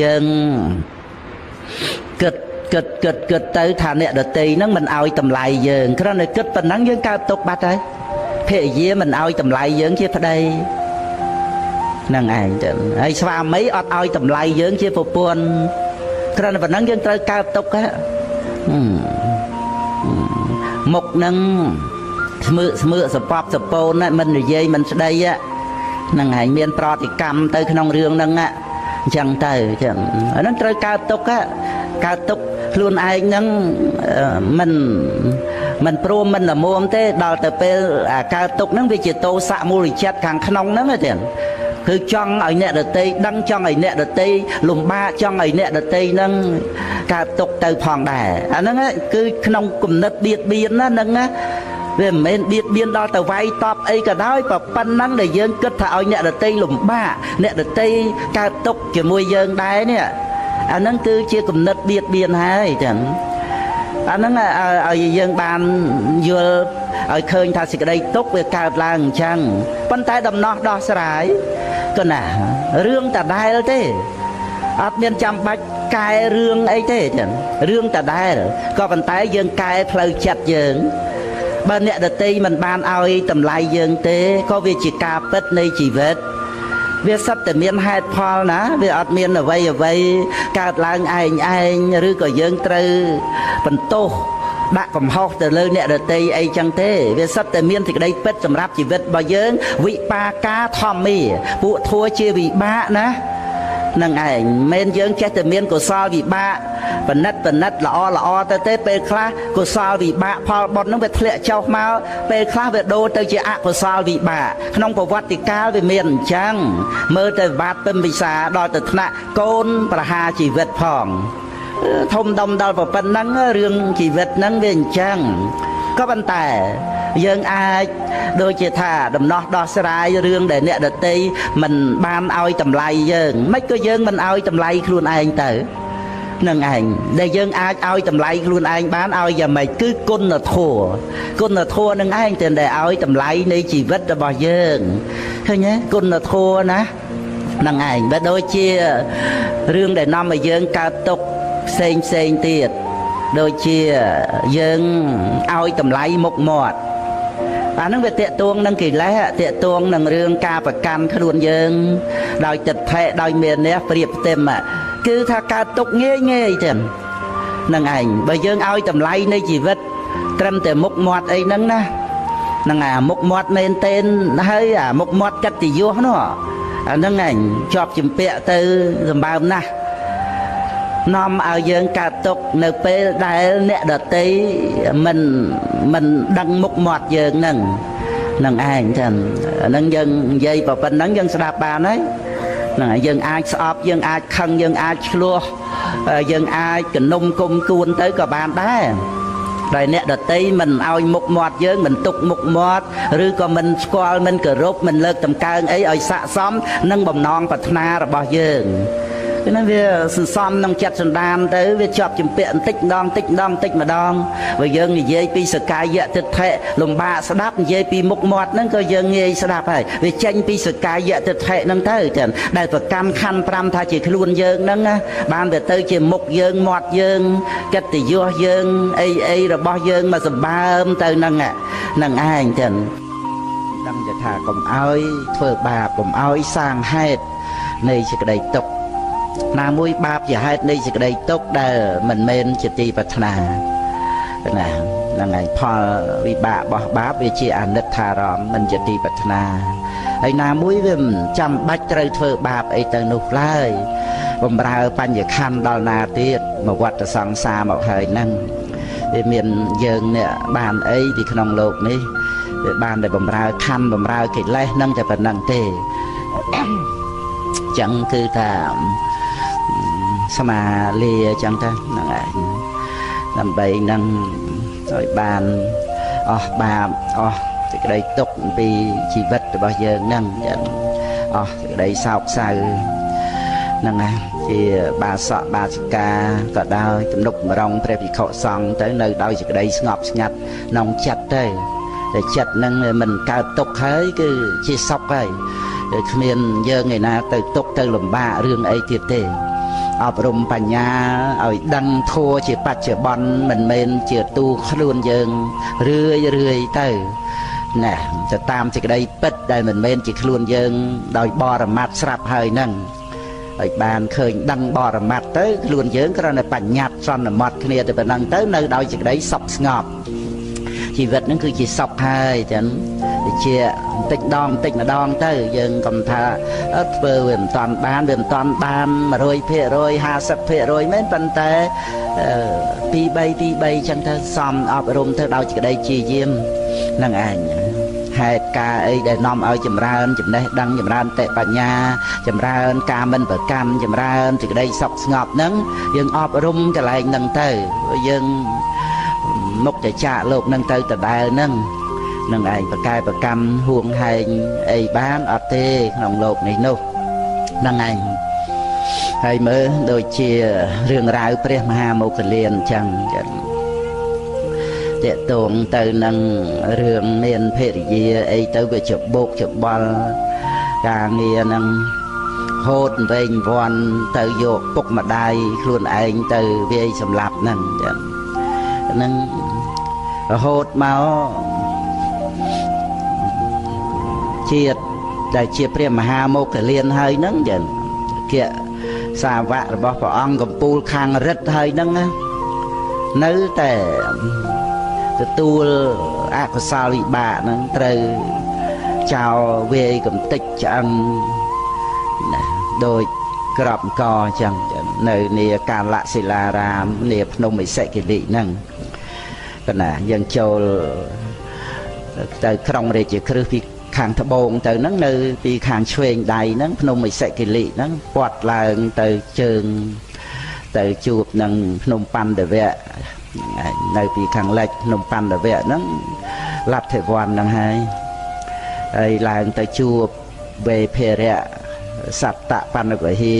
យើងគិតគិតគិតគិតទៅថាអ្នកដតីហ្នឹងមិនឲ្យតម្លៃយើងគ្រាន់តែគិតប៉ុណ្ណឹងយើងកើតទុកបាត់ហើយភរិយាមិនឲ្យតម្លៃយើងជាប្តីហ្នឹងឯងចឹងហើយស្វាមីអត់ឲ្យតម្លៃយើងជាប្រពន្ធគ្រាន់តែប៉ុណ្ណឹងយើងត្រូវកើតទុកហ៎មុខហ្នឹងស្មើស្មើសពប់សពូនណាមិននិយាយមិនស្ដីហ្នឹងឯងមានប្រតិកម្មទៅក្នុងរឿងហ្នឹងអញ្ចឹងទៅអញ្ចឹងអាហ្នឹងត្រូវកើតទុកកើតទុកខ្លួនឯងហ្នឹងមិនមិនព្រមមិនល្មមទេដល់ទៅពេលអាកើតទុកហ្នឹងវាជាតោសៈមូលចិត្តខាងក្នុងហ្នឹងទេគឺចង់ឲ្យអ្នកដតីដឹងចង់ឲ្យអ្នកដតីលំបាកចង់ឲ្យអ្នកដតីហ្នឹងកើតទុកទៅផងដែរអាហ្នឹងគឺក្នុងគំនិតបៀតបៀនណាហ្នឹងណាវាមិនមែនបៀតបៀនដល់ទៅវាយតបអីក៏ដោយប៉ុណ្ណឹងដែលយើងគិតថាឲ្យអ្នកដតីលំបាកអ្នកដតីកើតទុកជាមួយយើងដែរនេះអាហ្នឹងគឺជាគំនិតបៀតបៀនហើយចឹងអាហ្នឹងឲ្យយើងបានយល់ឲ្យឃើញថាសេចក្តីទុកវាកើតឡើងអញ្ចឹងប៉ុន្តែដំណោះដោះស្រាយក៏ណារឿងដដែលទេអត់មានចាំបាច់កែរឿងអីទេចឹងរឿងដដែលក៏ប៉ុន្តែយើងកែផ្លូវចិត្តយើងបើអ្នកដតីមិនបានឲ្យតម្លៃយើងទេក៏វាជាការពិតនៃជីវិតវាសិតតែមានហេតុផលណាវាអត់មានអ្វីអ្វីកើតឡើងឯងឯងឬក៏យើងត្រូវបន្ទោសដាក់កំហុសទៅលើអ្នកដតីអីចឹងទេវាសិតតែមានសេចក្តីពិតសម្រាប់ជីវិតរបស់យើងវិបាកាធម្មាពួកធัวជាវិបាកណានឹងឯងមិនយើងចេះតែមានកុសលវិបាកបណិតបណិតល្អល្អទៅទេពេលខ្លះកុសលវិបាកផលបុណ្យនឹងវាធ្លាក់ចុះមកពេលខ្លះវាដូរទៅជាអកុសលវិបាកក្នុងប្រវត្តិកាលវាមានអញ្ចឹងមើលទៅបាទពឹមវិសាដល់ទៅថ្នាក់កូនប្រហារជីវិតផងធំដុំដល់ប៉ុណ្ណឹងរឿងជីវិតហ្នឹងវាអញ្ចឹងក៏ប៉ុន្តែយើងអាចដូចជាថាដំណោះដោះស្រាយរឿងដែលអ្នកដតីមិនបានឲ្យតម្លៃយើងមិនក៏យើងមិនឲ្យតម្លៃខ្លួនឯងទៅនឹងឯងដែលយើងអាចឲ្យតម្លៃខ្លួនឯងបានឲ្យយ៉ាងម៉េចគឺគុណធម៌គុណធម៌នឹងឯងតែដែលឲ្យតម្លៃនៃជីវិតរបស់យើងឃើញទេគុណធម៌ណានឹងឯងបើដូចជារឿងដែលនាំឲ្យយើងកើតទុក្ខផ្សេងផ្សេងទៀតដូចជាយើងឲ្យតម្លៃមុខមាត់អាហ្នឹងវាតេតួងនឹងកិលេសតេតួងនឹងរឿងការប្រកាន់ខ្លួនយើងដោយទិដ្ឋិដោយមានះប្រៀបផ្ទឹមគឺថាកើតទុកងាយងាយចឹងនឹងឯងបើយើងឲ្យតម្លៃនៃជីវិតត្រឹមតែមុខមាត់អីហ្នឹងណាហ្នឹងអាមុខមាត់មែនទែនហើយអាមុខមាត់កិត្តិយសនោះអាហ្នឹងឯងជាប់ជំពាក់ទៅសម្បើមណាស់នាំឲ្យយើងកើតទុកនៅពេលដែលអ្នកដតីមិនដឹងមុខមាត់យើងហ្នឹងនឹងឯងចឹងហ្នឹងយើងនិយាយប៉ុណ្ណឹងយើងស្ដាប់បានហើយហ្នឹងហើយយើងអាចស្អប់យើងអាចខឹងយើងអាចឆ្លោះយើងអាចកនុំគុំគួនទៅក៏បានដែរដែលអ្នកដតីមិនឲ្យមុខមាត់យើងមិនទុកមុខមាត់ឬក៏មិនស្គាល់មិនគោរពមិនលើកតម្កើងអីឲ្យស័កសមនឹងបំណងប្រាថ្នារបស់យើងគឺហ្នឹងវាសន្សំក្នុងចិត្តសន្តានទៅវាជាប់ជំពាក់បន្តិចម្ដងតិចម្ដងតិចម្ដងបើយើងនិយាយពីសកាយទិដ្ឋិលំបាកស្ដាប់និយាយពីមុខមាត់ហ្នឹងក៏យើងងាយស្ដាប់ហើយវាចេញពីសកាយទិដ្ឋិហ្នឹងទៅចឹងដែលប្រកម្មខណ្ឌ5ថាជាខ្លួនយើងហ្នឹងណាបានទៅទៅជាមុខយើងមាត់យើងកិត្តិយសយើងអីអីរបស់យើងមកសម្បើមទៅហ្នឹងហ្នឹងឯងចឹងដឹងតែថាកុំឲ្យធ្វើបាបកុំឲ្យសាងហេតុនៃសេចក្តីទុក្ខណាមួយបាបជាហេតុនៃសេចក្តីទុក្ខដែលមិនមែនជាទីប្រាថ្នាណាហ្នឹងហើយផលវិបាករបស់បាបវាជាអនិច្ចារម្មណ៍មិនជាទីប្រាថ្នាហើយណាមួយវាមិនចាំបាច់ត្រូវធ្វើបាបអីទៅនោះឡើយបំរើបញ្ញខណ្ឌដល់ណាទៀតមកវត្តសង្សារមកហើយហ្នឹងវាមានយើងអ្នកបានអីពីក្នុងโลกនេះវាបានតែបំរើខណ្ឌបំរើកិលេសហ្នឹងតែប៉ុណ្្នឹងទេចឹងគឺថាស្មាលាចឹងទៅហ្នឹងឯងដើម្បីនឹងឲ្យបានអស់បាបអស់សេចក្តីទុក្ខពីជីវិតរបស់យើងហ្នឹងចឹងអស់សេចក្តីសោកសៅហ្នឹងណាជាបាសកបាសិកាក៏ដោយទំនុកម្រងព្រះភិក្ខុសង្ឃទៅនៅដោយសេចក្តីស្ងប់ស្ងាត់ក្នុងចិត្តទៅតែចិត្តហ្នឹងមិនកើតទុក្ខហើយគឺជាសុខហើយ គ្មានយើងឯណាទៅទុកទៅលំបាករឿងអីទៀតទេអប់រំបញ្ញាឲ្យដឹងធัวជាបច្ចុប្បន្នមិនមែនជាទូខ្លួនយើងរឿយរឿយទៅណាទៅតាមសេចក្តីពិតដែលមិនមែនជាខ្លួនយើងដោយបរមត្តស្រាប់ហើយហ្នឹងឲ្យបានឃើញដឹងបរមត្តទៅខ្លួនយើងគ្រាន់តែបញ្ញត្តិសន្មត់គ្នាទៅប៉ុណ្ណឹងទៅនៅដោយសេចក្តីសុខស្ងប់ជីវិតហ្នឹងគឺជាសុខហើយចឹងជាបន្តិចម្ដងបន្តិចម្ដងទៅយើងកុំថាធ្វើវាមិនតាន់បានវាមិនតាន់បាន 100% 50% មែនប៉ុន្តែ2 3 2 3ចឹងទៅសំអប់រំទៅដោយសេចក្តីជាយាមនឹងឯងហេតុការអីដែលនាំឲ្យចម្រើនចំណេះដឹងចម្រើនតិបញ្ញាចម្រើនការមិនប្រកម្មចម្រើនសេចក្តីសុខស្ងប់ហ្នឹងយើងអប់រំកន្លែងហ្នឹងទៅយើងមុខចចាកលោកហ្នឹងទៅដដែលហ្នឹងនឹងឯងប្រកែប្រកម្មហួងហែងអីបានអត់ទេក្នុងលោកនេះនោះហ្នឹងឯងហើយមើលដូចជារឿងរ៉ាវព្រះមហាមោគលានអញ្ចឹងចឹងតេតងទៅនឹងរឿងមានភរិយាអីទៅវាច្បោកច្បល់ការងារនឹងហូតវែងវាន់ទៅយកពុកម្ដាយខ្លួនឯងទៅវាយសម្លាប់ហ្នឹងចឹងហ្នឹងរហូតមកជាតិដែលជាព្រះមហាមោគលានហើយហ្នឹងចឹងគៈសាវករបស់ព្រះអង្គកំពូលខាងរិទ្ធហើយហ្នឹងនៅតែទទួលអកុសលវិបាកហ្នឹងត្រូវចោលវាយកំតិចឆ្អឹងណាដោយក្របអង្គអញ្ចឹងនៅនាកាលសិលារាមនាភ្នំឥសិគិលិហ្នឹងកណាយើងចូលទៅក្រុងរាជក្រឹសពីខាងត្បូងទៅហ្នឹងនៅពីខាងឆ្វេងដៃហ្នឹងភ្នំឥសិគិលិហ្នឹងពាត់ឡើងទៅជើងទៅជួបនឹងភ្នំបណ្ឌវៈនៅពីខាងលិចភ្នំបណ្ឌវៈហ្នឹងលទ្ធិវ័នហ្នឹងហើយហើយឡើងទៅជួបវេភិរៈសត្តបណ្ឌវិហា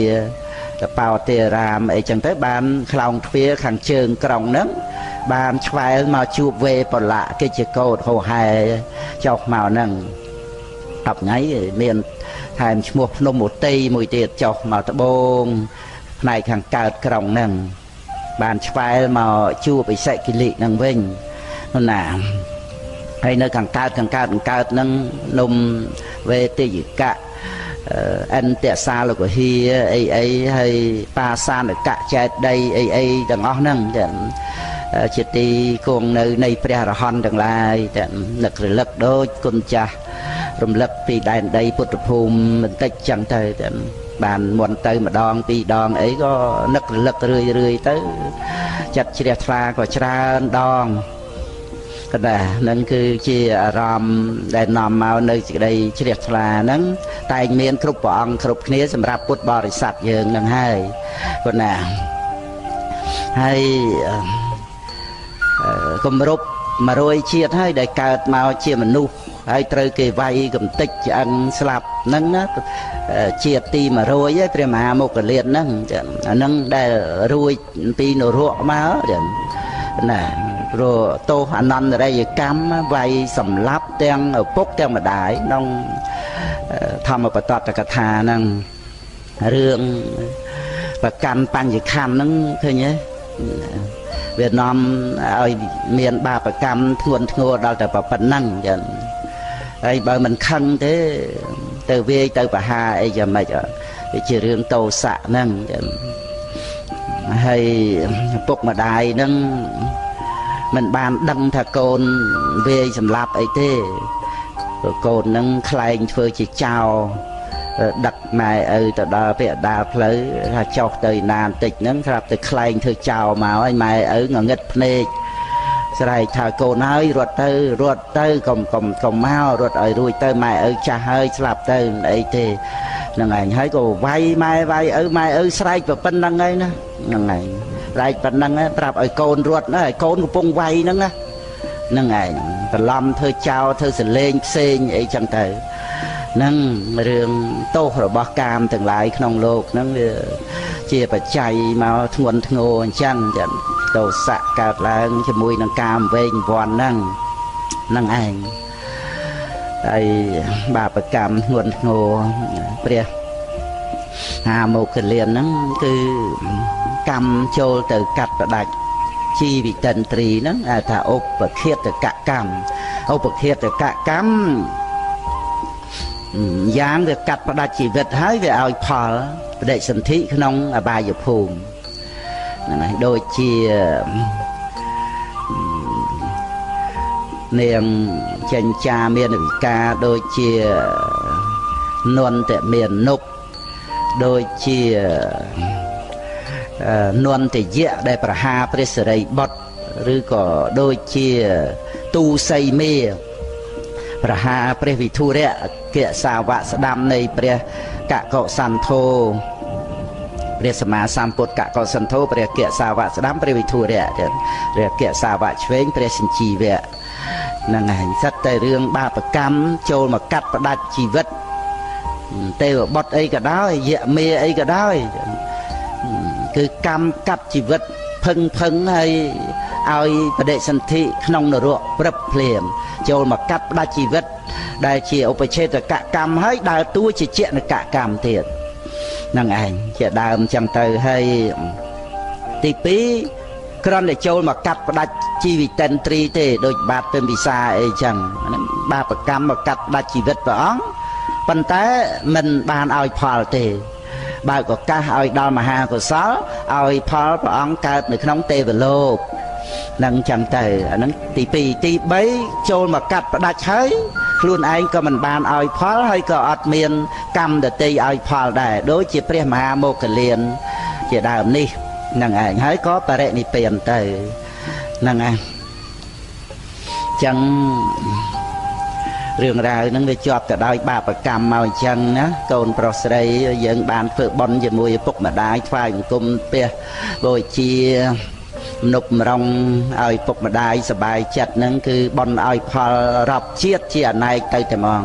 តបោទេរាមអីចឹងទៅបានខ្លោងទ្វារខាងជើងក្រុងហ្នឹងបានឆ្វែលមកជួបវេបលៈកិច្ចកោតហោហែចុះមកហ្នឹង10ថ្ងៃមានថែមឈ្មោះភ្នំឧតីមួយទៀតចុះមកត្បូងផ្នែកខាងកើតក្រុងហ្នឹងបានឆ្វែលមកជួបឥសិគិលិហ្នឹងវិញណាហើយនៅខាងកើតខាងកើតខាងកើតហ្នឹងនំវេទិយកៈអន្តសាលកហិអីអីហើយបាសានកៈចេតីអីអីទាំងអស់ហ្នឹងចឹងជាទីគង់នៅនៃព្រះរហន្តទាំងឡាយតែនឹករលឹកដូចគុណចាស់រំលឹកពីដែនដីពុទ្ធភូមិបន្តិចចឹងទៅតែបានមុនទៅម្ដងពីរដងអីក៏នឹករលឹករឿយរឿយទៅចិត្តជ្រះថ្លាក៏ច្រើនដងកណ្ដានឹងគឺជាអារម្មណ៍ដែលនាំមកនៅសេចក្តីជ្រះថ្លាហ្នឹងតែងមានគ្រប់ព្រះអង្គគ្រប់គ្នាសម្រាប់ពុទ្ធបរិស័ទយើងនឹងហើយប៉ុណ្ណាហើយគម្រប់100ជាតិហើយដែលកើតមកជាមនុស្សហើយត្រូវគេវាយកំតិចឆ្អឹងស្លាប់ហ្នឹងណាជាតិទី100ហើយព្រះមហាមោគលានហ្នឹងអាហ្នឹងដែលរួចពីនរកមកចឹងណាព្រោះទោសអនន្តរិយកម្មវាយសម្លាប់ទាំងឪពុកទាំងម្ដាយក្នុងធម្មបតតកថាហ្នឹងរឿងប្រកាន់បញ្ញខណ្ឌហ្នឹងឃើញទេវានាំឲ្យមានបាបកម្មធ្ងន់ធ្ងរដល់តែប៉ុណ្ណឹងចឹងហើយបើមិនខឹងទេទៅវាយទៅបហាអីយ៉ាងម៉េចវាជារឿងតោសៈហ្នឹងចឹងហើយឪពុកម្ដាយហ្នឹងមិនបានដឹងថាកូនវាយសម្លាប់អីទេកូនហ្នឹងខ្លែងធ្វើជាចោរដឹកម៉ែឪទៅដល់ពាក្យដាលផ្លូវថាចុះទៅណាបន្តិចហ្នឹងស្រាប់តែខ្លែងធ្វើចោរមកហើយម៉ែឪងងឹតភ្នែកស្រែកថាកូនហើយរត់ទៅរត់ទៅកុំកុំកុំមករត់ឲ្យរួចទៅម៉ែឪចាស់ហើយស្លាប់ទៅមិនអីទេហ្នឹងឯងហើយក៏វាយម៉ែវាយឪម៉ែឪស្រែកប៉ុណ្្នឹងហើយណាហ្នឹងឯងស្រែកប៉ុណ្្នឹងប្រាប់ឲ្យកូនរត់ណាឲ្យកូនកំពុងវាយហ្នឹងណាហ្នឹងឯងបន្លំធ្វើចោលធ្វើសលេងផ្សេងអីចឹងទៅហ្នឹងរឿងទោសរបស់កាមទាំងឡាយក្នុងលោកហ្នឹងវាជាបច្ច័យមកធ្ងន់ធ្ងរអញ្ចឹងចឹងទោសៈកើតឡើងជាមួយនឹងកាមវែងវ័នហ្នឹងហ្នឹងឯង ហើយបាបកម្មធ្ងន់ធ្ងរព្រះហាមោគលានហ្នឹងគឺកម្មចូលទៅកាត់ផ្ដាច់ជីវិតិន្ទ្រីហ្នឹងហៅថាឧបឃាតកកម្មឧបឃាតកកម្មយ៉ាងវាកាត់ផ្ដាច់ជីវិតហើយវាឲ្យផលបដិសន្ធិក្នុងអបាយភូមិហ្នឹងហើយដូចជានាងចិញ្ចាមានវិការដូចជានន្តមាននុបដូចជានន្តយៈដែលប្រហាព្រះសិរីបុត្រឬក៏ដូចជាទូសីមេប្រហាព្រះវិធុរៈគសាវៈស្ដាំនៃព្រះកកុសន្ធោព្រះសម្មាសម្ពុទ្ធកកុសន្ធោព្រះគសាវៈស្ដាំព្រះវិធុរៈទៀតព្រះគសាវៈឆ្វេងព្រះសញ្ជីវៈហ្នឹងហើយសិតតែរឿងបាបកម្មចូលមកកាត់ផ្ដាច់ជីវិតទេវបុត្រអីក៏ដោយយៈមេអីក៏ដោយគឺកម្មកាត់ជីវិតភឹងភឹងហើយឲ្យបដិសន្ធិក្នុងនរកព្រឹបភ្លាមចូលមកកាត់ផ្ដាច់ជីវិតដែលជាឧបឆេតកកម្មហើយដើរតួជាជានកកម្មទៀតហ្នឹងឯងជាដើមចឹងទៅហើយទី2គ្រាន់តែចូលមកកាត់ផ្ដាច់ជីវិតិន្ទ្រីទេដូចបាបពិមពិសាអីចឹងហ្នឹងបាបកម្មមកកាត់ផ្ដាច់ជីវិតព្រះអង្គប៉ុន្តែមិនបានឲ្យផលទេបើកឱកាសឲ្យដល់មហាកុសលឲ្យផលព្រះអង្គកើតនៅក្នុងទេវលោកនឹងចឹងទៅអាហ្នឹងទី2ទី3ចូលមកកាត់ផ្ដាច់ហើយខ្លួនឯងក៏មិនបានឲ្យផលហើយក៏អត់មានកម្មដទៃឲ្យផលដែរដូចជាព្រះមហាមោគលានជាដើមនេះហ្នឹងឯងហើយក៏បរិនិព្វានទៅហ្នឹងឯងចឹងរឿងរ៉ាវហ្នឹងវាជាប់ទៅដោយបាបកម្មមកអញ្ចឹងណាកូនប្រុសស្រីយើងបានធ្វើបុណ្យជាមួយឪពុកម្ដាយថ្វាយបង្គំព្រះបូជាមនុកម្រងឲ្យពុកម្ដាយសบายចិត្តហ្នឹងគឺបុណ្យឲ្យផលរាប់ជាតិជាអនេកទៅតែហ្មង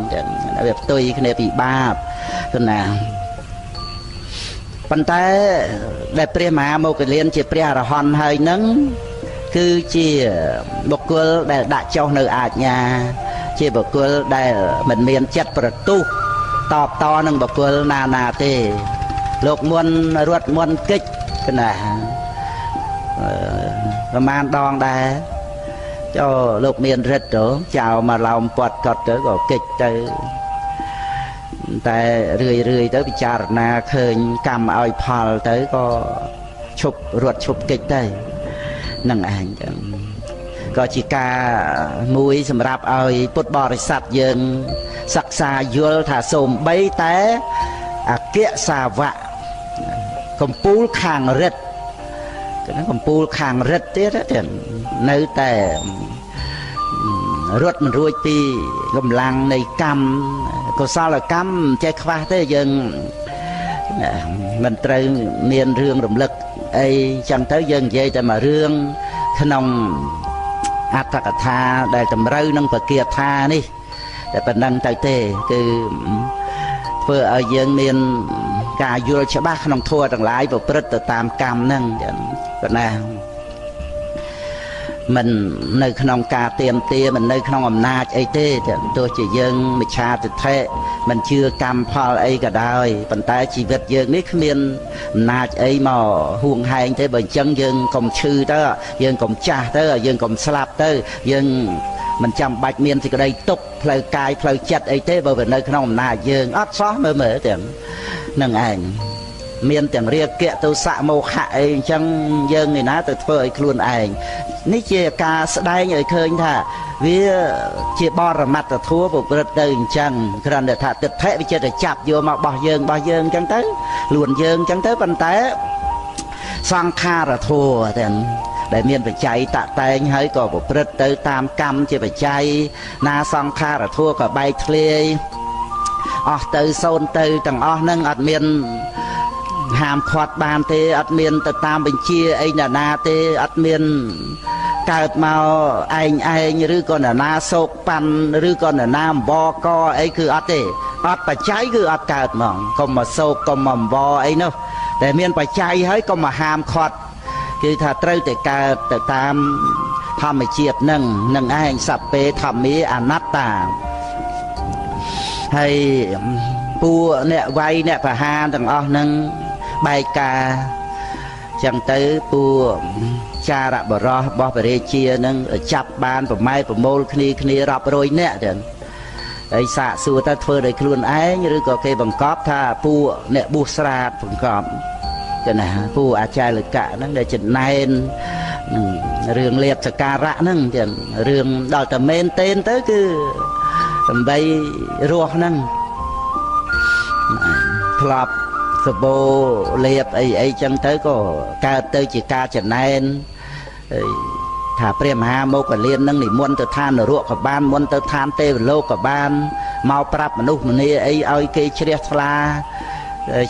វាផ្ទុយគ្នាពីបាបគណាប៉ុន្តែដែលព្រះមហាមោគលានជាព្រះអរហន្តហើយហ្នឹងគឺជាបុគ្គលដែលដាក់ចុះនៅអាជ្ញាជាបុគ្គលដែលមិនមានចិត្តប្រទុះតបតនឹងបុគ្គលណាណាទេលោកមុនរត់មុនកិច្ចណាប្រហែលដងដែរចូលលោកមានរិទ្ធទៅចៅមកឡោមពាត់កត់ទៅក៏កិច្ចទៅតែរឿយរឿយទៅពិចារណាឃើញកម្មឲ្យផលទៅក៏ឈប់រត់ឈប់កិច្ចទៅនឹងឯងចឹងក៏ជាការមួយសម្រាប់ឲ្យពុទ្ធបរិស័ទយើងសិក្សាយល់ថាសូម្បីតែអគ្គសាវកកំពូលខាងរិទ្ធហ្នឹងកំពូលខាងរិទ្ធទៀតនៅតែរត់មិនរួចពីកម្លាំងនៃកម្មកុសលកម្មចេះខ្វះទេយើងមិនត្រូវមានរឿងរំលឹកអីចឹងទៅយើងនិយាយតែមួយរឿងក្នុងអត្ថកថាដែលតម្រូវនឹងពគាថានេះតែប៉ុណ្ណឹងទៅទេគឺធ្វើឲ្យយើងមានការយល់ច្បាស់ក្នុងធម៌ទាំងឡាយប្រព្រឹត្តទៅតាមកម្មហ្នឹងប៉ុណ្ណាមិននៅក្នុងការទៀមទាមិននៅក្នុងអំណាចអីទេទោះជាយើងមិច្ឆាទិដ្ឋិមិនជឿកម្មផលអីក៏ដោយប៉ុន្តែជីវិតយើងនេះគ្មានអំណាចអីមកហួងហែងទេបើអញ្ចឹងយើងកុំឈឺទៅយើងកុំចាស់ទៅយើងកុំស្លាប់ទៅយើងមិនចាំបាច់មានសេចក្តីទុក្ខផ្លូវកាយផ្លូវចិត្តអីទេបើវានៅក្នុងអំណាចយើងអត់សោះមើលមើលទាំងនឹងឯងមានទាំងរាគៈទោសៈមោហៈអីអញ្ចឹងយើងឯណាទៅធ្វើឲ្យខ្លួនឯងនេះជាការស្ដែងឲ្យឃើញថាវាជាបរមត្តធម៌ប្រព្រឹត្តទៅអញ្ចឹងគ្រាន់តែថាទិដ្ឋិវាចិត្តតែចាប់យកមកបោះយើងបោះយើងអញ្ចឹងទៅខ្លួនយើងអញ្ចឹងទៅប៉ុន្តែសង្ខារធម៌ទាំងដែលមានបច្ច័យតតែងហើយក៏ប្រព្រឹត្តទៅតាមកម្មជាបច្ច័យណាសង្ខារធម៌ក៏បែកធ្លាយអស់ទៅសូន្យទៅទាំងអស់ហ្នឹងអត់មានហាមឃាត់បានទេអត់មានទៅតាមបញ្ជាអីណាណាទេអត់មានកើតមកឯងឯងឬក៏ណានាសោកប៉ាន់ឬក៏ណានាអង្វរកអីគឺអត់ទេអត់បច្ច័យគឺអត់កើតហ្មងកុំមកសោកកុំមកអង្វរអីនោះតែមានបច្ច័យហើយកុំមកហាមឃាត់គឺថាត្រូវតែកើតទៅតាមធម្មជាតិនឹងនឹងឯងសព្វេធម្មាអនត្តា ហើយពួកអ្នកវាយអ្នកប្រហារទាំងអស់ហ្នឹងបែកការចឹងទៅពួកចារបរោះរបស់ព្រះរាជានឹងចាប់បានប្រម៉ែប្រមូលគ្នាគ្នារាប់រយនាក់ចឹងហើយសាកសួរតើធ្វើដោយខ្លួនឯងឬក៏គេបង្កប់ថាពួកអ្នកបួសស្រាតបង្កប់ចឹងណាពួកអាចារ្យលកៈហ្នឹងដែលចំណែនរឿងលៀបសការៈហ្នឹងចឹងរឿងដល់តែមែនទែនទៅគឺដើម្បីរស់ហ្នឹងធ្លាប់សបោលៀបអីអីចឹងទៅក៏កើតទៅជាការចំណែនថាព្រះមហាមោគលាននឹងនិមន្តទៅឋាននរកក៏បានមុនទៅឋានទេវលោកក៏បានមកប្រាប់មនុស្សម្នាអីឲ្យគេជ្រះថ្លា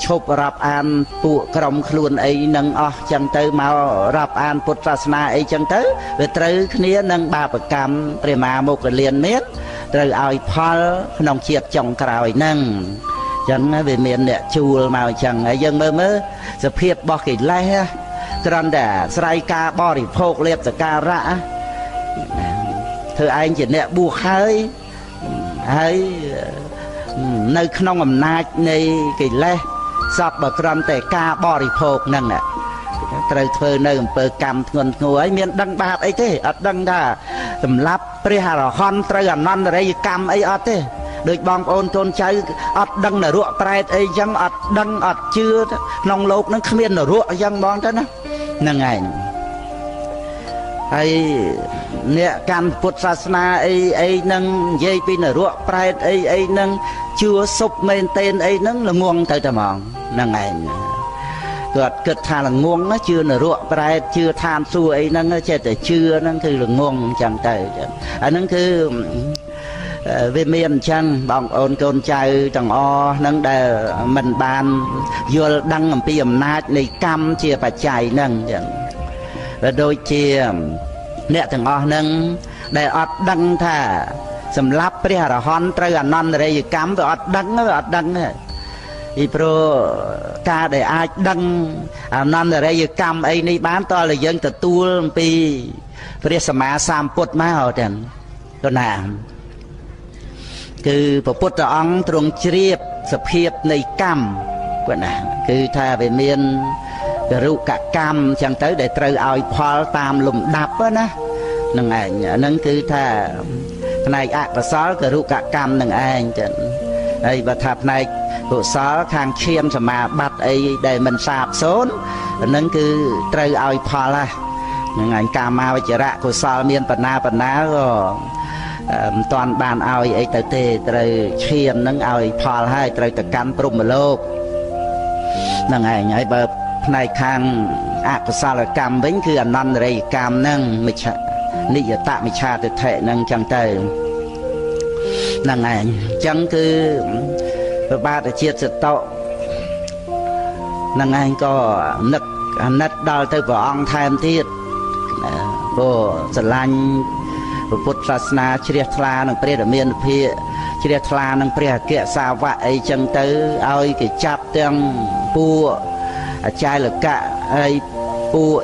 ឈប់រាប់អានពួកក្រុមខ្លួនអីនឹងអស់ចឹងទៅមករាប់អានពុទ្ធសាសនាអីចឹងទៅវាត្រូវគ្នានឹងបាបកម្មព្រះមហាមោគលានមានត្រូវឲ្យផលក្នុងជាតិចុងក្រោយហ្នឹងចឹងវាមានអ្នកជួលមកចឹងហើយយើងមើលមើលសភាពរបស់កិលេសគ្រាន់តែស្រ័យការបរិភោគលៀបសការៈធ្វើឯងជាអ្នកបួសហើយហើយនៅក្នុងអំណាចនៃកិលេសសពបើគ្រាន់តែការបរិភោគហ្នឹងត្រូវធ្វើនៅអំពើកម្មធ្ងន់ធ្ងរហើយមានដឹងបាបអីទេអត់ដឹងថាសម្រាប់ព្រះអរហន្តត្រូវអនន្តរិយកម្មអីអត់ទេដូចបងប្អូនកូនចៅអត់ដឹងនរកប្រែតអីចឹងអត់ដឹងអត់ជឿក្នុងលោកហ្នឹងគ្មាននរកអញ្ចឹងបងទៅណាហ្នឹងឯងហើយអ្នកកាន់ពុទ្ធសាសនាអីអីហ្នឹងនិយាយពីនរកប្រែតអីអីហ្នឹងជឿសុបមែនតេនអីហ្នឹងល្ងងទៅតែហ្មងហ្នឹងឯងគាត់គិតថាល្ងងជឿនរកប្រែតជឿឋានសួគ៌អីហ្នឹងចេះតែជឿហ្នឹងគឺល្ងងអញ្ចឹងទៅអាហ្នឹងគឺវាមានអញ្ចឹងបងប្អូនកូនចៅទាំងអស់ហ្នឹងដែលមិនបានយល់ដឹងអំពីអំណាចនៃកម្មជាបច្ច័យហ្នឹងអញ្ចឹងដូចជាអ្នកទាំងអស់ហ្នឹងដែលអត់ដឹងថាសម្រាប់ព្រះអរហន្តត្រូវអនន្តរិយកម្មវាអត់ដឹងវាអត់ដឹងពីព្រោះការដែលអាចដឹងអនន្តរិយកម្មអីនេះបានតើតែយើងទទួលអំពីព្រះសម្មាសម្ពុទ្ធមកទាំងទៅណាគឺព្រះពុទ្ធអង្គទ្រង់ជ្រាបសភាពនៃកម្មគាត់ណាគឺថាវាមានរុកកម្មអញ្ចឹងទៅដែលត្រូវឲ្យផលតាមលំដាប់ណានឹងឯងហ្នឹងគឺថាផ្នែកអកុសលគឺរុកកម្មនឹងឯងចឹងហើយបើថាផ្នែកកុសលខាងឈានសមាបត្តិអីដែលមិនសាបសូន្យហ្នឹងគឺត្រូវឲ្យផលហ្នឹងឯងកាមាវចរៈកុសលមានបណ្ណាបណ្ណាក៏មិនតាន់បានឲ្យអីទៅទេត្រូវឈានហ្នឹងឲ្យផលហើយត្រូវទៅកាន់ព្រហ្មលោកហ្នឹងឯងហើយបើផ្នែកខាងអកុសលកម្មវិញគឺអនន្តរិយកម្មហ្នឹងមិច្ឆនិយតមិច្ឆាទិដ្ឋិហ្នឹងចឹងទៅហ្នឹងឯងអញ្ចឹងគឺព្រះបាទជាតិសតុហ្នឹងឯងក៏នឹកអាណិតដល់ទៅព្រះអង្គថែមទៀតព្រោះស្រឡាញ់ព្រះពុទ្ធសាសនាជ្រះថ្លានឹងព្រះរាមានុភាពជ្រះថ្លានឹងព្រះអគ្គសាវកអីចឹងទៅឲ្យគេចាប់ទាំងពួកអាចារ្យលកៈហើយពួក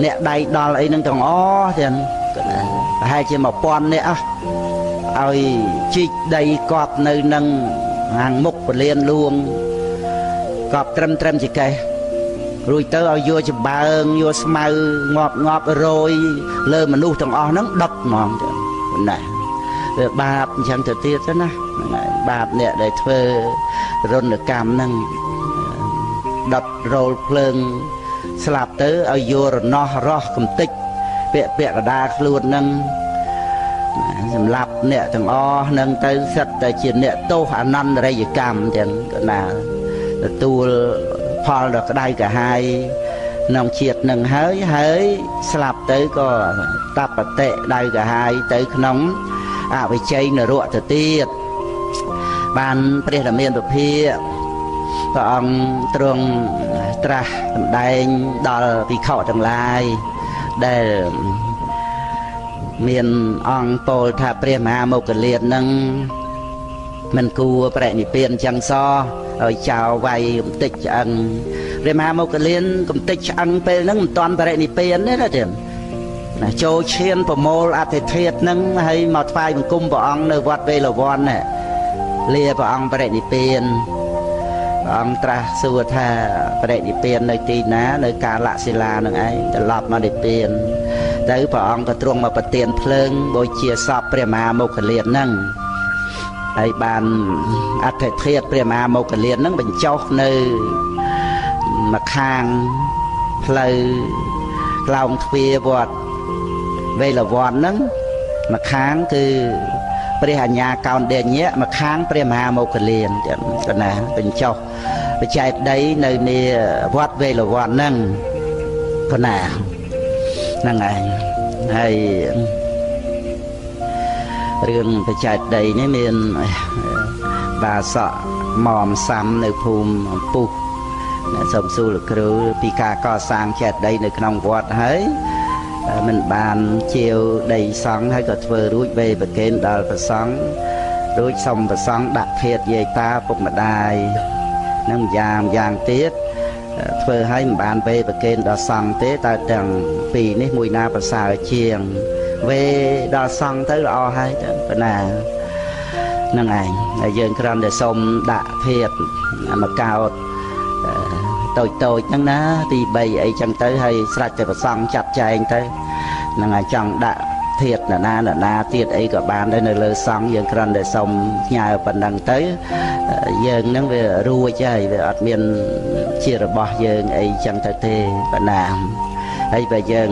អ្នកដៃដល់អីហ្នឹងទាំងអស់ទាំងប្រហែលជា1000នាក់អស់ឲ្យជីកដីកប់នៅនឹងខាងមុខពលានលួងកប់ត្រឹមត្រឹមចកេះរួចទៅឲ្យយកចំបើងយកស្មៅងាប់ងាប់រយលើមនុស្សទាំងអស់ហ្នឹងដុតហ្មងទៅណាវាបាបអញ្ចឹងទៅទៀតទៅណាហ្នឹងហើយបាបអ្នកដែលធ្វើរណកម្មហ្នឹងដុតរោលភ្លើងស្លាប់ទៅឲ្យយករណោះរស់កំតិចពាក់ពាក់កដាខ្លួនហ្នឹងសម្រាប់អ្នកទាំងអស់ហ្នឹងទៅសិតតែជាអ្នកទោសអនន្តរិយកម្មទាំងកណាទទួលផលដ៏ក្តៅក្រហាយក្នុងជាតិនឹងហើយហើយស្លាប់ទៅក៏តបតិដៅក្រហាយទៅក្នុងអវិជ័យនរកទៅទៀតបានព្រះរាមានុភាពព្រះអង្គទ្រង់ត្រាស់សម្ដែងដល់ភិក្ខុទាំងឡាយដែលមានអង្គពោលថាព្រះមហាមោគលាននឹងមិនគួរប្រនិព្វានចឹងសោះឲ្យចោលវាយកំតិចឆ្អឹងព្រះមហាមោគលានកំតិចឆ្អឹងពេលហ្នឹងមិនតាន់ប្រនិព្វានទេណាទៀតណាចូលឈានប្រមូលអធិធាតហ្នឹងហើយមកថ្វាយបង្គំព្រះអង្គនៅវត្តវេលវ័នណា លាព្រះអង្គបរិនិព្វានព្រះអង្គត្រាស់សួរថាបរិនិព្វាននៅទីណានៅកាលសិលានឹងឯងត្រឡប់មកនិព្វានទៅព្រះអង្គក៏ទ្រង់មកប្រទានភ្លើងបូជាសពព្រះមហាមោគលានហ្នឹងហើយបានអដ្ឋិធាតុព្រះមហាមោគលានហ្នឹងបញ្ចុះនៅម្ខាងផ្លូវក្លោងទ្វារវត្តវេលវ័នហ្នឹងម្ខាងគឺព្រះអញ្ញាកោណ្ឌញ្ញៈម្ខាងព្រះមហាមោគលានចឹងណាបញ្ចុះបច្ចេកដីនៅនាវត្តវេលវ័នហ្នឹងកណាហ្នឹងឯងហើយរឿងបច្ចេកដីនេះមានបាសកមុំសាំនៅភូមិអំពុះសូមសួរលោកគ្រូពីការកសាងចេតិយនៅក្នុងវត្តហើយមិនបានជាវដីសង្ឃហើយក៏ធ្វើរួចវេប្រគេនដល់ព្រះសង្ឃរួចសុំព្រះសង្ឃដាក់ធាតយាយតាពុកម្ដាយនឹងយ៉ាងទៀតធ្វើឲ្យមិនបានវេប្រគេនដល់សង្ឃទេតើទាំងពីរនេះមួយណាប្រសើរជាងវេដល់សង្ឃទៅល្អហើយទៅប៉ុណ្ណាហ្នឹងឯងហើយយើងគ្រាន់តែសុំដាក់ធាតមកកោតតូចតូចហ្នឹងណាទី3អីចឹងទៅហើយស្រេចតែប្រសង់ចាត់ចែងទៅហ្នឹងហើយចង់ដាក់ធាតណាណាទៀតអីក៏បានដែរនៅលើសង្ឃយើងគ្រាន់តែសុំផ្ញើប៉ុណ្ណឹងទៅយើងហ្នឹងវារួចហើយវាអត់មានជារបស់យើងអីចឹងទៅទេប៉ុណ្ណាហើយបើយើង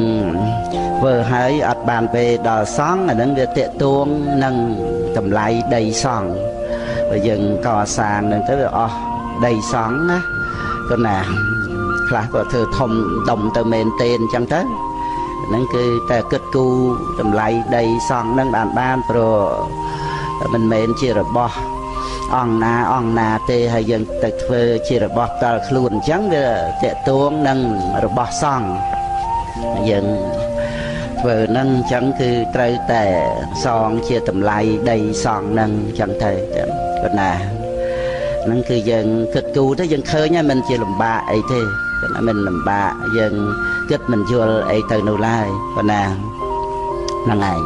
ធ្វើហើយអត់បានពេលដល់សង្ឃអាហ្នឹងវាតាកទួងនឹងតម្លៃដីសង្ឃបើយើងកសាងហ្នឹងទៅវាអស់ដីសង្ឃណាក៏ណាខ្លះក៏ធ្វើធំដុំទៅមែនទេអញ្ចឹងទៅហ្នឹងគឺតែគិតគូរតម្លៃដីសង្ឃហ្នឹងបានព្រោះមិនមែនជារបស់អង្គណាអង្គណាទេហើយយើងទៅធ្វើជារបស់តល់ខ្លួនអញ្ចឹងវាតាកទួងនឹងរបស់សង្ឃយើងធ្វើហ្នឹងអញ្ចឹងគឺត្រូវតែសងជាតម្លៃដីសង្ឃហ្នឹងអញ្ចឹងទៅក៏ណាហ្នឹងគឺយើងគិតគូរទៅយើងឃើញហើយមិនជាលំបាកអីទេគាត់មិនលំបាកយើងគិតមិនយល់អីទៅនោះឡើយប៉ុណ្ណាហ្នឹងឯង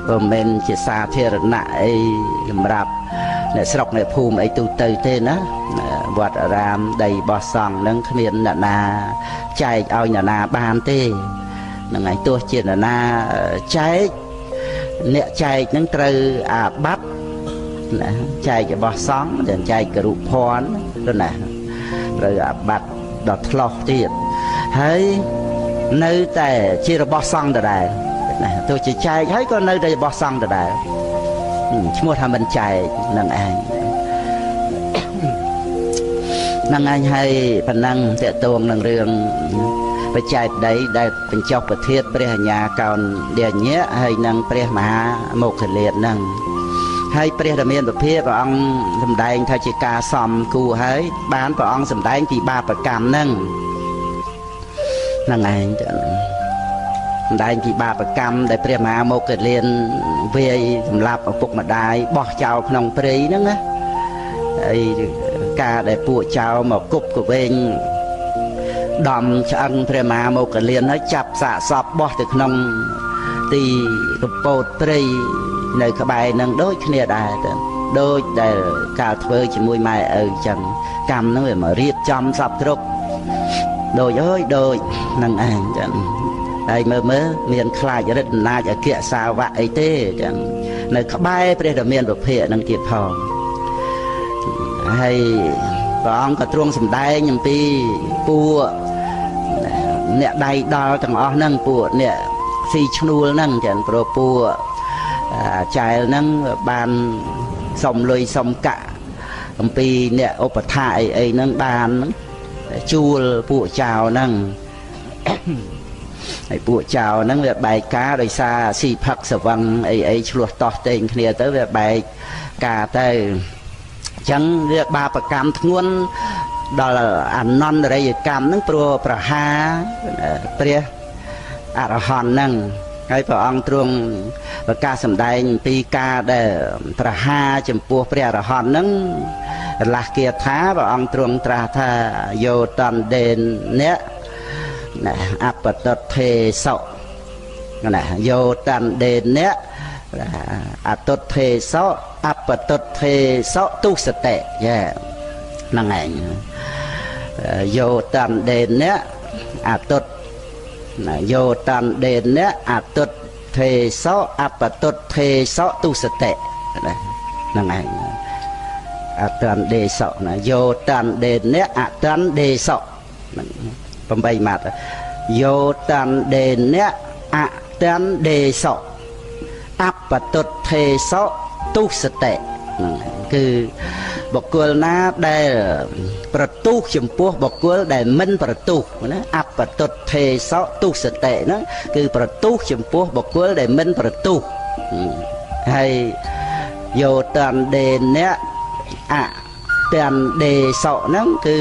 ព្រោះមិនមែនជាសាធារណៈអីសម្រាប់អ្នកស្រុកអ្នកភូមិអីទូទៅទេណាវត្តអារាមដីបោះសង់ហ្នឹងគ្មានអ្នកណាចែកឲ្យអ្នកណាបានទេហ្នឹងឯងទោះជាអ្នកណាចែកអ្នកចែកហ្នឹងត្រូវអាបត្តិណាចែករបស់សង្ឃទាំងចែកគរុភ័ណ្ឌទៅណាត្រូវអាបត្តិដល់ថ្លោះទៀតហើយនៅតែជារបស់សង្ឃដដែលណាទោះជាចែកហើយក៏នៅតែរបស់សង្ឃដដែលឈ្មោះថាមិនចែកនឹងឯងនឹងឯងហើយប៉ុណ្ណឹងតកតងនឹងរឿងបច្ចេកដីដែលបញ្ចុះប្រធានព្រះអញ្ញាកោណ្ឌញ្ញៈហើយនឹងព្រះមហាមោគលាននឹងហើយព្រះរាមាភិភាព្រះអង្គសម្ដែងថាជាការសំគួរហើយបានព្រះអង្គសម្ដែងពីបាបកម្មហ្នឹងហ្នឹងឯងសម្ដែងពីបាបកម្មដែលព្រះមហាមោគលានវាយសម្លាប់ឪពុកម្ដាយបោះចោលក្នុងព្រៃហ្នឹងណាហើយការដែលពួកចោលមកគប់កវែងដំឆ្អឹងព្រះមហាមោគលានហើយចាប់សាកសពបោះទៅក្នុងទីកពតព្រៃនៅក្បែរនឹងដូចគ្នាដែរទៅដូចដែលកាលធ្វើជាមួយម៉ែឪអញ្ចឹងកម្មហ្នឹងវាមករៀបចំសពគ្រប់ដូចអើយដូចនឹងឯងចឹងហើយមើលមើលមានខ្លាចរិទ្ធអំណាចអគ្គសាវកអីទេចឹងនៅក្បែរព្រះរាមាភិភានឹងទៀតផងហើយព្រះអង្គក៏ទ្រង់សម្ដែងអំពីពួកអ្នកដៃដល់ទាំងអស់ហ្នឹងពួកអ្នកស៊ីឈ្នួលហ្នឹងចឹងព្រោះពួកចែលហ្នឹងបានសុំលុយសុំកាក់អំពីអ្នកឧបថាអីអីហ្នឹងបានជួលពួកចៅហ្នឹងហើយពួកចៅហ្នឹងវាបែកការដោយសារស៊ីផឹកសវឹងអីអីឆ្លោះតោះតេងគ្នាទៅវាបែកការទៅអញ្ចឹងវាបាបកម្មធ្ងន់ដល់អនន្តរិយកម្មហ្នឹងព្រោះប្រហាព្រះអរហន្តហ្នឹងហើយព្រះអង្គទ្រង់ប្រកាសសម្ដែងពីការដែលប្រហាចំពោះព្រះអរហន្តហ្នឹងរលាស់គាថាព្រះអង្គទ្រង់ត្រាស់ថាយោតន្តដេនអ្នកអបតថេសុណាយោតន្តដេនអ្នកអតុថេសុអ បតុទ្ធេសទុសតិយ៉ាហ្នឹងឯងយោតន្តដេនៈអតុតយោតន្តដេនៈអតុទ្ធេសអបតុទ្ធេសទុសតិហ្នឹងឯងអតន្តដេសណាយោតន្តដេនៈអតន្តដេសហ្នឹង8ម៉ាត់យោតន្តដេនៈអតន្តដេសអបតុទ្ធេសទុសតិហ្នឹងគឺបុគ្គលណាដែលប្រទុះចំពោះបុគ្គលដែលមិនប្រទុះណាអបតុទ្ធេសទុសតិហ្នឹងគឺប្រទុះចំពោះបុគ្គលដែលមិនប្រទុះហើយយោតន្តដេនៈអតន្តដេសហ្នឹងគឺ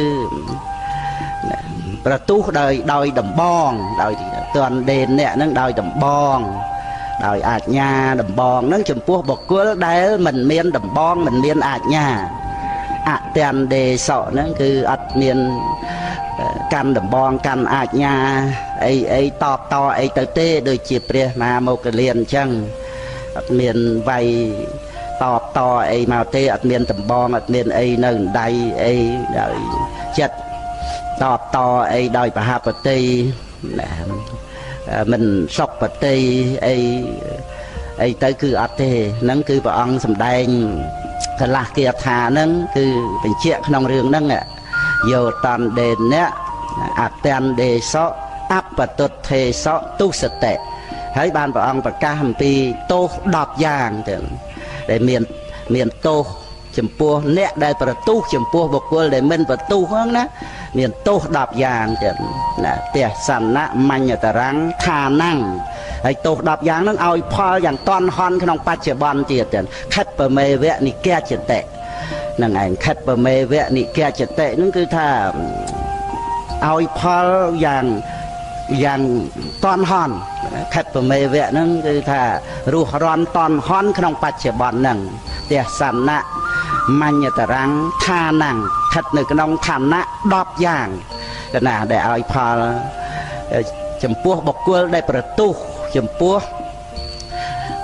ប្រទុះដោយដំបងដោយតន្តដេនៈហ្នឹងដោយដំបងដោយអាជ្ញាដំបងហ្នឹងចំពោះបុគ្គលដែលមិនមានដំបងមិនមានអាជ្ញាអតន្តដេសហ្នឹងគឺអត់មានកាន់ដំបងកាន់អាជ្ញាអីអីតបតអីទៅទេដូចជាព្រះមហាមោគលានអញ្ចឹងអត់មានវាយតបតអីមកទេអត់មានដំបងអត់មានអីនៅដៃអីដោយចិត្តតបតអីដោយបហបតិមិនសុខបតិអីអីទៅគឺអត់ទេហ្នឹងគឺព្រះអង្គសម្ដែងកលាស់គាថាហ្នឹងគឺបញ្ជាក់ក្នុងរឿងហ្នឹងយោតន្តដេនៈអតន្តដេសអបតុទ្ធេសទុសតិហើយបានព្រះអង្គប្រកាសអំពីទោស10យ៉ាងទាំងដែលមានទោសចំពោះអ្នកដែលប្រទុះចំពោះបុគ្គលដែលមិនប្រទុះហ្នឹងណាមានទោស10យ៉ាងទាំងណាទស្សនៈមញ្ញតរੰឋានំហើយទោស10យ៉ាងហ្នឹងឲ្យផលយ៉ាងតន់ហន់ក្នុងបច្ចុប្បន្នទៀតទាំងខិតបមេវៈនិកចតិហ្នឹងឯងខិតបមេវៈនិកចតិហ្នឹងគឺថាឲ្យផលយ៉ាងតន់ហន់ខិតបមេវៈហ្នឹងគឺថារស់រាន់តន់ហន់ក្នុងបច្ចុប្បន្នហ្នឹងទស្សនៈមញ្ញតរੰឋានំស្ថិតនៅក្នុងឋានៈ10យ៉ាងកណាដែលឲ្យផលចំពោះបុគ្គលដែលប្រទុះចំពោះ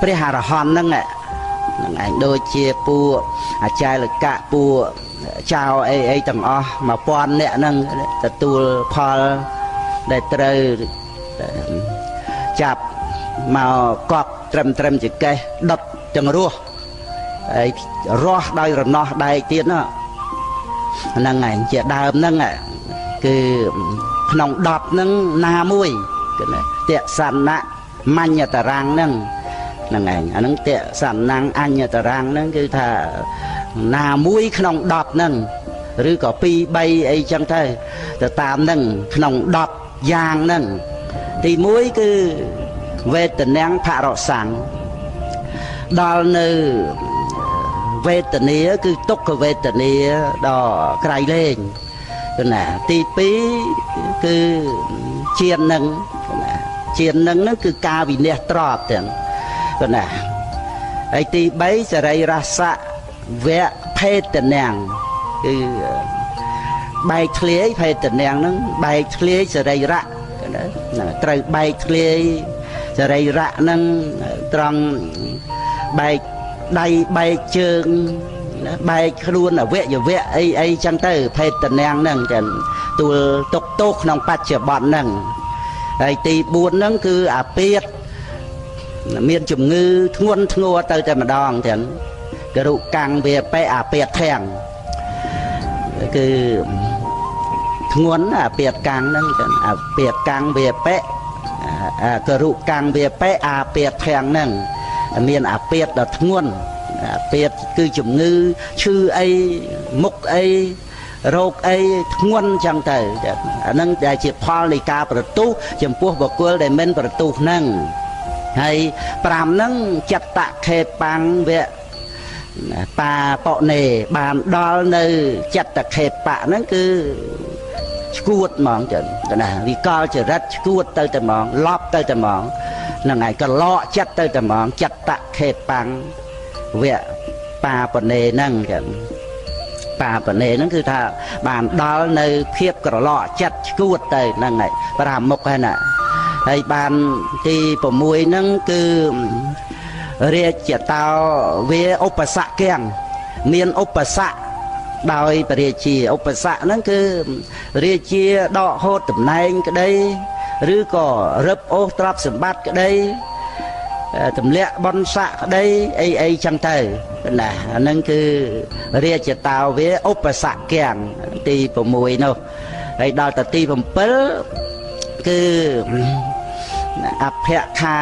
ព្រះអរហន្តហ្នឹងហ្នឹងឯងដូចជាពួកអាចារ្យកៈពួកចៅអីអីទាំងអស់1000នាក់ហ្នឹងទទួលផលដែលត្រូវចាប់មកកប់ត្រឹមចកេះដុតទាំងរស់ហើយរស់ដោយរណោះដែកទៀតហ្នឹងឯងជាដើមហ្នឹងគឺក្នុង10ហ្នឹងណាមួយគឺតសនៈមញ្ញតរੰហ្នឹងហ្នឹងឯងអាហ្នឹងតសនៈអញ្ញតរੰហ្នឹងគឺថាណាមួយក្នុង10ហ្នឹងឬក៏2 3អីចឹងទៅទៅតាមហ្នឹងក្នុង10យ៉ាងហ្នឹងទី1គឺវេទនាងភរសੰដល់នៅវេទនាគឺទុក្ខវេទនាដ៏ក្រៃលែងគឺណាទី2គឺជានឹងណាជានឹងហ្នឹងគឺការវិនិច្ឆ័យទ្របទាំងគឺណាហើយទី3សរីរសៈវៈភេទនាងគឺបែកធ្លាយភេទនាងហ្នឹងបែកធ្លាយសរីរៈណាត្រូវបែកធ្លាយសរីរៈហ្នឹងត្រង់បែកដៃបែកជើងបែកខ្លួនអវយវៈអីអីចឹងទៅភេទនាងហ្នឹងចឹងទួលទុកទោសក្នុងបច្ចុប្បន្នហ្នឹងហើយទី4ហ្នឹងគឺអាពាធមានជំងឺធ្ងន់ធ្ងរទៅតែម្ដងចឹងករុកាំងវាបេអាពាធធាំងគឺធ្ងន់អាពាធកាំងហ្នឹងចឹងអាពាធកាំងវាបេករុកាំងវាបេអាពាធធាំងហ្នឹងមានអាពាធដ៏ធ្ងន់អាពាធគឺជំងឺឈឺអីមុខអីរោគអីធ្ងន់ចឹងទៅអាហ្នឹងដែលជាផលនៃការប្រទុះចំពោះបុគ្គលដែលមិនប្រទុះហ្នឹងហើយ5ហ្នឹងចិត្តខេបាំងវៈបាបនេបានដល់នៅចិត្តខេបៈហ្នឹងគឺឈួតហ្មងចឹងណាវិកលចរិតឈួតទៅតែហ្មងឡប់ទៅតែហ្មងហ្នឹងហើយកលកចិត្តទៅតែហ្មងចិត្តខេបាំងវៈបាបនេហ្នឹងចឹងបាបនេហ្នឹងគឺថាបានដល់នៅភាពក្រឡកចិត្តឈួតទៅហ្នឹងហើយ5មុខហើយណាហើយបានទី6ហ្នឹងគឺ រាជតោវាឧបសគ្គំមានឧបសគ្គដោយព្រះរាជាឧបសគ្គហ្នឹងគឺរាជាដកហូតតំណែងក្តីឬក៏រឹបអូសទ្រព្យសម្បត្តិក្តីទម្លាក់បុណ្យស័ក្តិក្តីអីអីចឹងទៅណាអាហ្នឹងគឺរាជតោវាឧបសគ្គំទី6នោះហើយដល់ទៅទី7គឺអភខា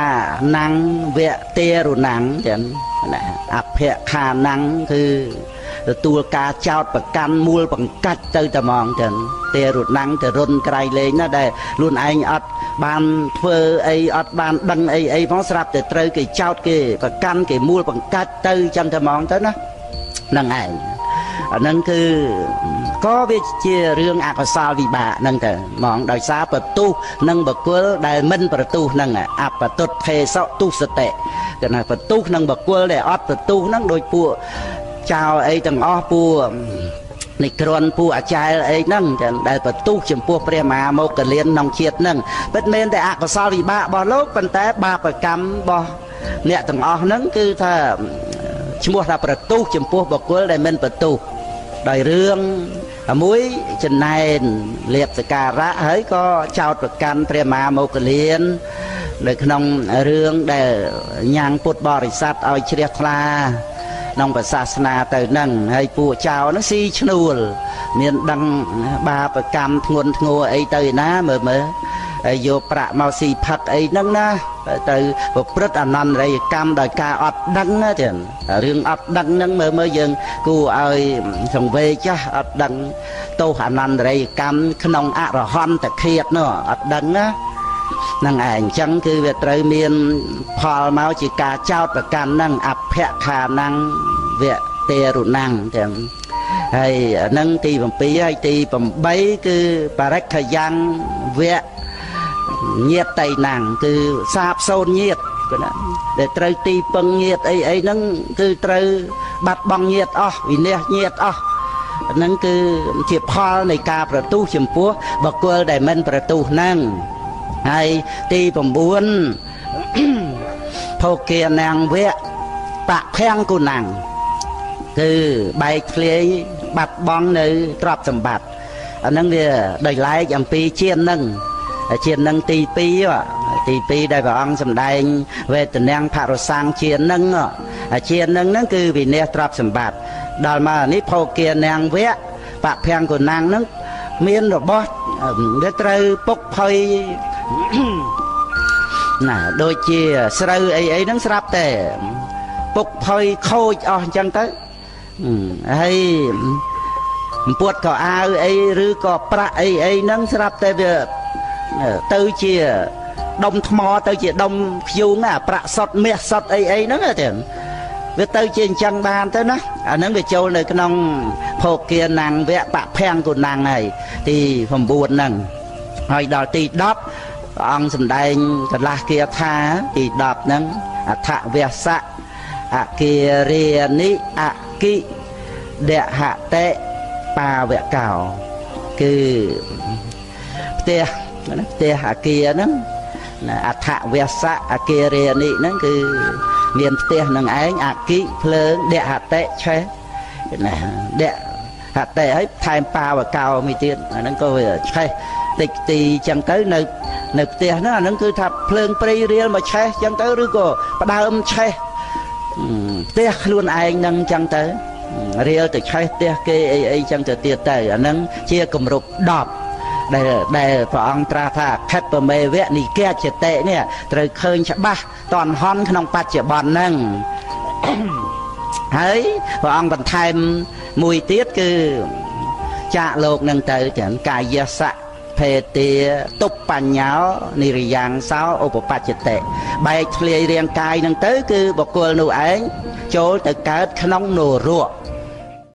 នំវទេរុណੰចឹងណាអភខានំគឺទទួលការចោតប្រកាន់មូលបង្កាច់ទៅតែហ្មងចឹងទេរុណੰទៅរុនក្រៃលែងណាដែលខ្លួនឯងអត់បានធ្វើអីអត់បានដឹងអីអីផងស្រាប់តែត្រូវគេចោតគេប្រកាន់គេមូលបង្កាច់ទៅចឹងតែហ្មងទៅណាហ្នឹងឯងអាហ្នឹងគឺក៏វាជារឿងអកុសលវិបាកហ្នឹងទៅហ្មងដោយសារប្រទុះនិងបកុលដែលមិនប្រទុះហ្នឹងអបតុទ្ធេសទុសតិគេថាប្រទុះនិងបកុលដែលអត់ប្រទុះហ្នឹងដោយពួកចៅអីទាំងអស់ពួកនិក្រនពួកអាចារ្យអីហ្នឹងដែលប្រទុះចំពោះព្រះមហាមោគលានក្នុងជាតិហ្នឹងពិតមែនតែអកុសលវិបាករបស់លោកប៉ុន្តែបាបកម្មរបស់អ្នកទាំងអស់ហ្នឹងគឺថាឈ្មោះថាប្រទុះចំពោះបុគ្គលដែលមិនប្រទុះដោយរឿងមួយចំណែនលៀបសការៈហើយក៏ចោតប្រកាន់ព្រះមហាមោគលាននៅក្នុងរឿងដែលញ៉ាំងពុទ្ធបរិស័ទឲ្យជ្រះថ្លាក្នុងសាសនាទៅនឹងហើយពួកចៅហ្នឹងស៊ីឈ្នួលមានដឹងបាបកម្មធ្ងន់ធ្ងរអីទៅឯណាមើលមើលហើយយកប្រាក់មកស៊ីផឹកអីហ្នឹងណាទៅប្រព្រឹត្តអនន្តរិយកម្មដោយការអត់ដឹងណាចឹងរឿងអត់ដឹងហ្នឹងមើលមើលយើងគួរឲ្យសង្វេគចាស់អត់ដឹងទោសអនន្តរិយកម្មក្នុងអរហន្តឃាតនោះអត់ដឹងណាហ្នឹងឯងអញ្ចឹងគឺវាត្រូវមានផលមកជាការចោតប្រកាន់ហ្នឹងអភខានំវទេរុណੰចឹងហើយហ្នឹងទី7ហើយទី8គឺបរិក្ខយ៉ាងវៈញាតតៃណាំងគឺសាបសូន្យញាតគឺណាដែលត្រូវទីពឹងញាតអីអីហ្នឹងគឺត្រូវបាត់បង់ញាតអស់វិនាសញាតអស់ហ្នឹងគឺជាផលនៃការប្រទុះចំពោះបុគ្គលដែលមិនប្រទុះហ្នឹងហើយទី9ភោគានាងវៈបភាំងគុណੰគឺបែកធ្លាយបាត់បង់នៅទ្រព្យសម្បត្តិអាហ្នឹងវាដោយឡែកអំពីជាតិហ្នឹងជាតិនឹងទី2ទី2ដែលព្រះអង្គសម្ដែងវេទនាងផរសាំងជាតិនឹងជាតិនឹងហ្នឹងគឺវិនាសទ្រព្យសម្បត្តិដល់មកនេះភោគានាងវៈបភាំងគុណੰហ្នឹងមានរបស់វាត្រូវពុកផុយណាដូចជាស្រូវអីអីហ្នឹងស្រាប់តែពុកផុយខូចអស់អញ្ចឹងទៅហើយអំពួតក៏អាវអីឬក៏ប្រាក់អីអីហ្នឹងស្រាប់តែវាទៅជាដុំថ្មទៅជាដុំធ្យូងអាប្រាក់សុតមាសសុតអីអីហ្នឹងទេវាទៅជាអញ្ចឹងបានទៅណាអាហ្នឹងវាចូលនៅក្នុងភោគានាងវៈបភាំងគុណងហើយទី9ហ្នឹងហើយដល់ទី10ព្រះអង្គសម្ដែងកលាស់គាថាទី10ហ្នឹងអថវសៈអគារានិអគិដហតិបាវកោគឺផ្ទះណាផ្ទះអាគារហ្នឹងណាអថវសៈអគារានិហ្នឹងគឺមានផ្ទះនឹងឯងអគិភ្លើងដហតិឆេះណាដហតិហើយថែមបាវកោមួយទៀតអាហ្នឹងក៏វាឆេះតិចទីចឹងទៅនៅផ្ទះហ្នឹងអាហ្នឹងគឺថាភ្លើងព្រៃរៀលមកឆេះចឹងទៅឬក៏ផ្ដើមឆេះផ្ទះខ្លួនឯងហ្នឹងចឹងទៅរៀលទៅឆេះផ្ទះគេអីអីចឹងទៅទៀតទៅអាហ្នឹងជាគម្រប់10ដែលព្រះអង្គត្រាស់ថាខិតបមេវៈនិកចតិនេះត្រូវឃើញច្បាស់តនហន់ក្នុងបច្ចុប្បន្នហ្នឹងហើយព្រះអង្គបន្ថែមមួយទៀតគឺចាកលោកនឹងទៅចឹងកាយសៈភេទាទុបញ្ញោនិរិយ៉ាងសោឧបបច្ចតិបែកធ្លាយរាងកាយនឹងទៅគឺបុគ្គលនោះឯងចូលទៅកើតក្នុងនរក